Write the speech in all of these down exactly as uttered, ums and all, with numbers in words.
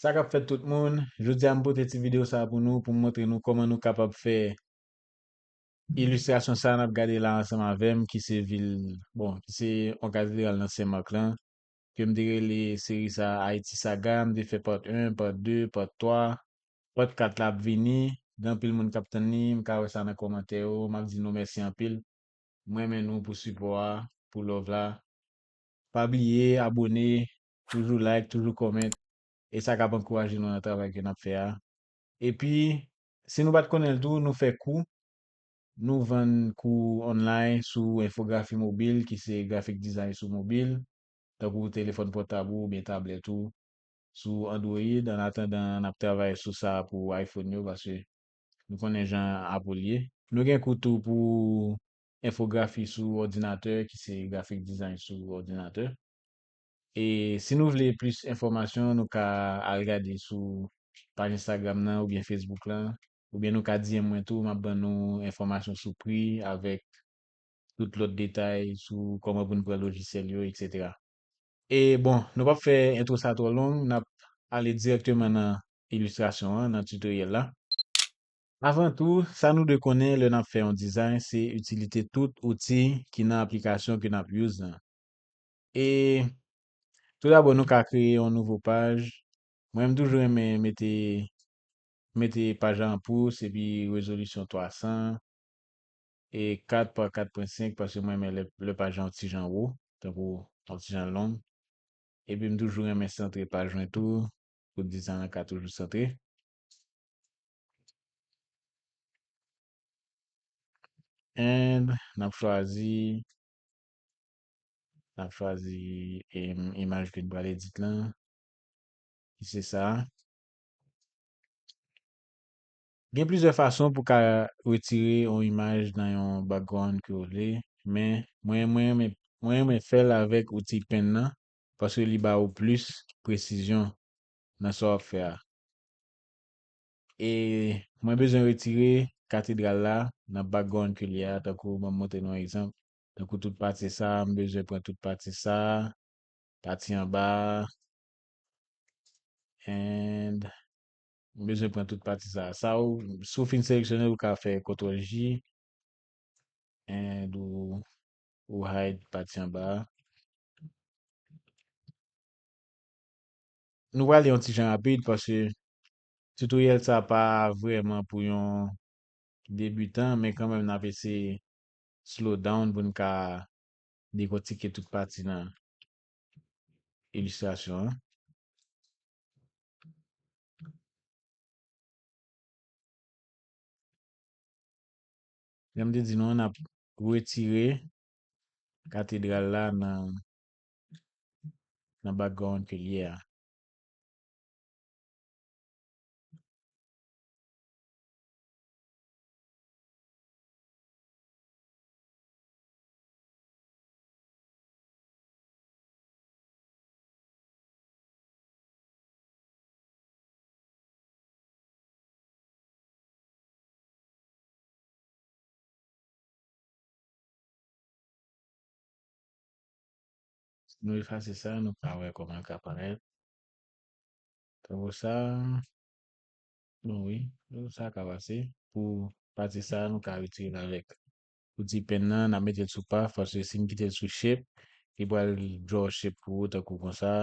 Sa k ap fèt tout moun, jodi a m pote ti videyo sa a pou nou, pou m montre nou kòman nou kapab fè ilistrasyon sa a n ap gade la ansanm avè m, ki se vil, bon, ki se yon katedral nan Senmak lan, ke m te rele seri sa a Haiti Saga, m te fè part en, part de, part twa, part kat la ap vini, gen anpil moun k ap tann li, m ka wè sa nan kòmantè yo, m ap di nou mèsi anpil. M renmen nou pou sipò a, pou love la. Pa bliye abone, toujou like, toujou comment. E sa k ap ankouraje nou nan travay ke n ap fè a. Epi, si nou pa t konnen l tou, nou fè kou. Nou vann kou online sou enfografi mobil, ki se graphic design sou mobil, tankou telefòn pòtab ou oubyen tablèt ou, sou Android, an atandan n ap travay sou sa pou iPhone yo, paske nou konnen jan Apple ye. Nou gen kou tou pou enfografi sou òdinatè, ki se graphic design sou òdinatè. E si nou vle plis enfòmasyon, nou ka al gade sou paj Instagram nan oubyen Facebook lan, oubyen nou ka D M mwen tou, m ap ban nou enfòmasyon sou pri avèk tout lòt detay sou kòman pou n pran lojisyèl yo, etsetera. E bon, nou p ap fè entwo sa twò long, n ap ale dirèkteman nan ilistrasyon an, nan tutoriel la. Avan tou, sa nou dwe konnen lè n ap fè yon dizay, se itilite tout outi ki nan aplikasyon ke n ap use lan. E tou dabò, nou ka kreye yon nouvo paj. Mwen, m toujou renmen mete, mete paj la an pous epi rezolisyon twa san e kat pa kat pwen senk, paske mwen renmen lè, lè paj la yon ti jan wo, tankou yon ti jan long. Epi m toujou renmen santre paj mwen tou, pou dizay lan ka toujou santre. And n ap chwazi, n ap chwazi, em, imaj ke n pral edit lan, ki se sa. Gen plizyè fason pou ka retire yon imaj nan yon background ke w vle, men mwen, mwen renmen, mwen renmen fè l avèk outi pen nan, paske li ba ou plis presizyon nan sa w ap fè a. E mwen bezwen retire katedral la nan background ke li a, tankou ban m montre nou yon egzanp. Tankou tout pati sa, m bezwen pran tout pati sa, pati anba a, and m bezwen pran tout pati sa. Sa ou, si w fin seleksyone, ou ka fè kontwòl J, and ou, ou hide pati anba a. Nou prale yon ti jan rapid paske tutoriel sa pa vrèman pou yon debitan, men kanmenm n ap eseye slow down pou n ka dekòtike tout pati nan ilistrasyon an. Jan m te di nou an, n ap retire katedral la nan, nan background ke l ye a. Si nou efase sa, nou ka wè kòman l ka parèt. Tankou sa, bon wi, tankou sa ka pase. Pou pati sa, nou ka retire l avèk outi pen nan, n ap mete l sou path, paske si n kite l sou shape, li pral draw shape pou ou, tankou konsa.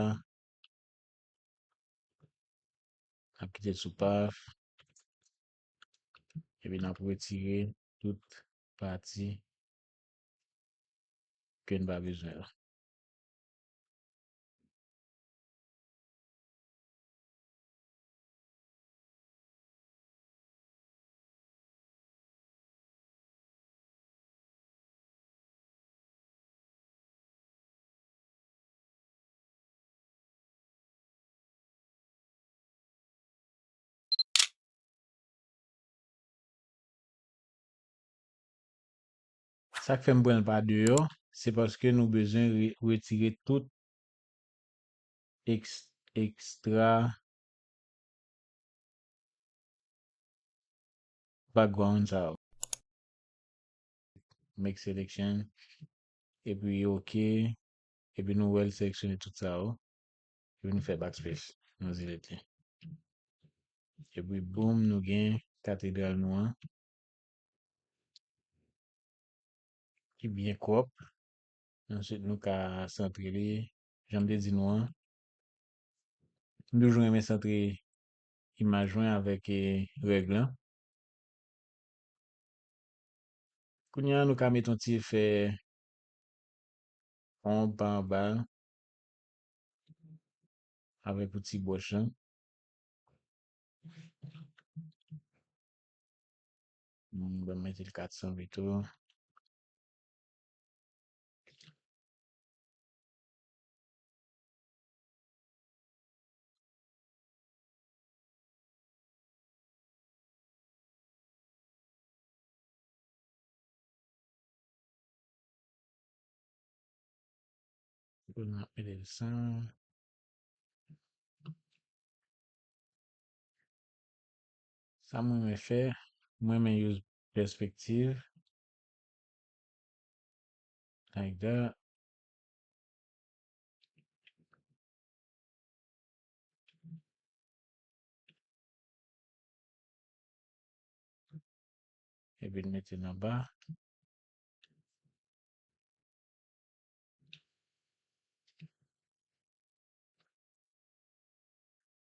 N ap kite l sou path. Epi n ap retire tout pati ke n pa bezwen an. Sa k fè m pran l pa deyò, se paske nou bezwen re-, retire tout eks-, ekstra background sa yo. Make selection. Epi ok. Epi nou wè l seleksyone tout sa yo. Epi nou fè backspace. Nou delete li. Epi boum, nou gen katedral nou an ki byen pwòp. Answit, nou ka santre li. Jan m te di nou an, m toujou renmen santre imaj mwen avèk, e, règ lan. Kounye a, nou ka mete yon ti efè onb pa anba avèk yon ti bwòch lan. Hmm, ban m mete l kat san pito. Pou n ap mete l san. Sa mwen renmen fè, mwen renmen use pèspektiv. Like that. Epi n mete l anba.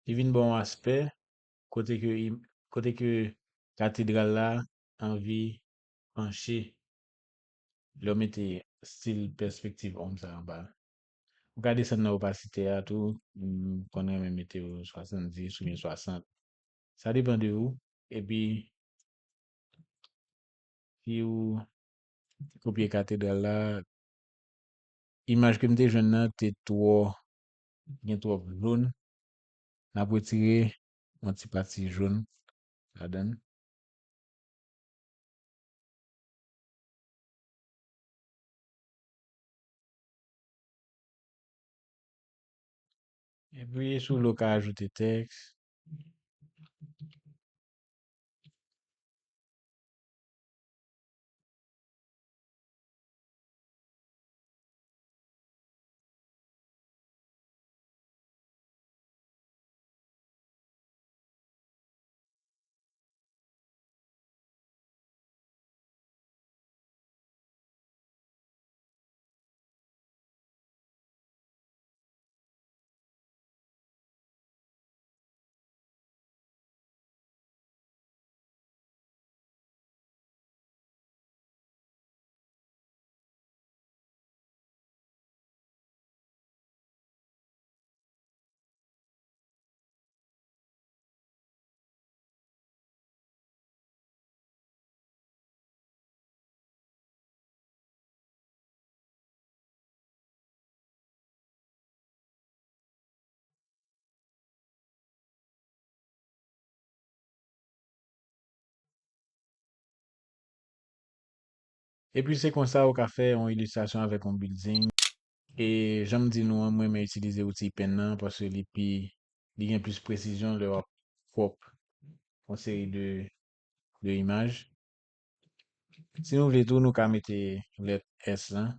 Li vin ba w yon aspè kote ke, kote ke katedral la anvi panche. Lè w mete estil pèspektiv onb sa anba l. Ou ka desann nan opasite a tou, m konn renmen mete yo swasanndis oubyen swasant. Sa depann de ou. Epi, si ou kopye katedral la, imaj ke m te jwenn nan te twò, gen twòp jòn. N ap retire yon ti pati jòn ladan l. Epi, si w vle, w ka ajoute tèks. Epi se konsa ou ka fè yon ilistrasyon avèk yon building. E jan m di nou an, mwen renmen itilize outil pen nan paske li pi, li gen plis presizyon lè w ap crop yon seri de, de imaj. Si nou vle tou, nou ka mete lèt S lan,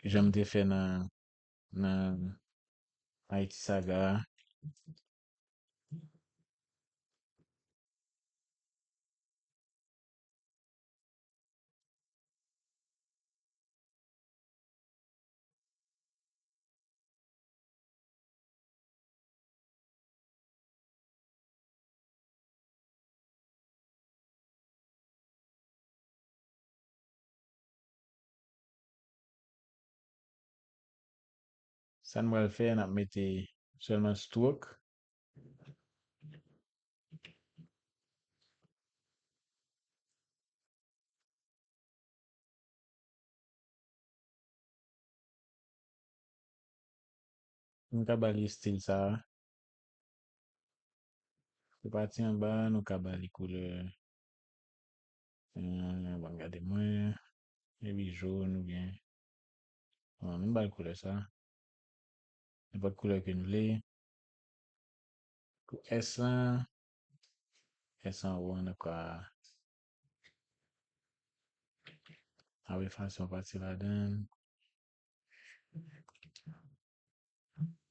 jan m te fè nan, nan Haiti Saga a. Sa n pral fè, n ap mete sèlman stroke. Nou ka ba li estil sa a. Pou pati anba a, nou ka ba li koulè. Hmm, bon, gade mwen. Epi jòn oubyen. Bon, nou ba l koulè sa. Nenpòt koulè ke n vle. Pou S lan, S anwo a, nou ka ap efase yon pati ladan l.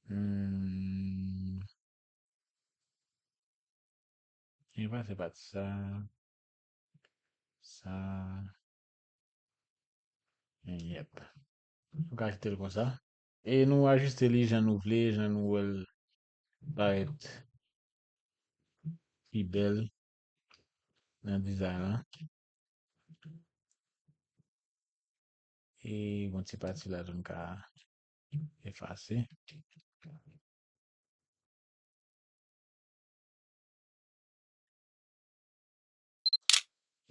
Hmm. Efase pati sa. Sa. Yep. Nou ka kite l konsa. E nou ajiste li jan nou vle, jan nou wè l parèt pi bèl nan dizay lan. E yon ti pati la tou m ka efase.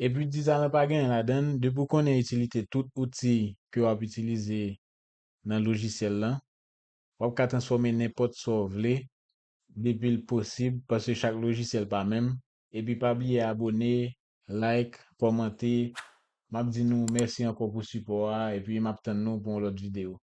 Epi dizay lan pa gen anyen ladan l, depi w konnen itilite tout outi ke w ap itilize nan lojisyèl lan, w ap ka transfòme nenpòt sa w vle, depi l posib, paske chak lojisyèl pa menm. Epi pa bliye abone, like, kòmante. M ap di nou mèsi ankò pou sipò a, epi m ap tann nou pou yon lòt videyo.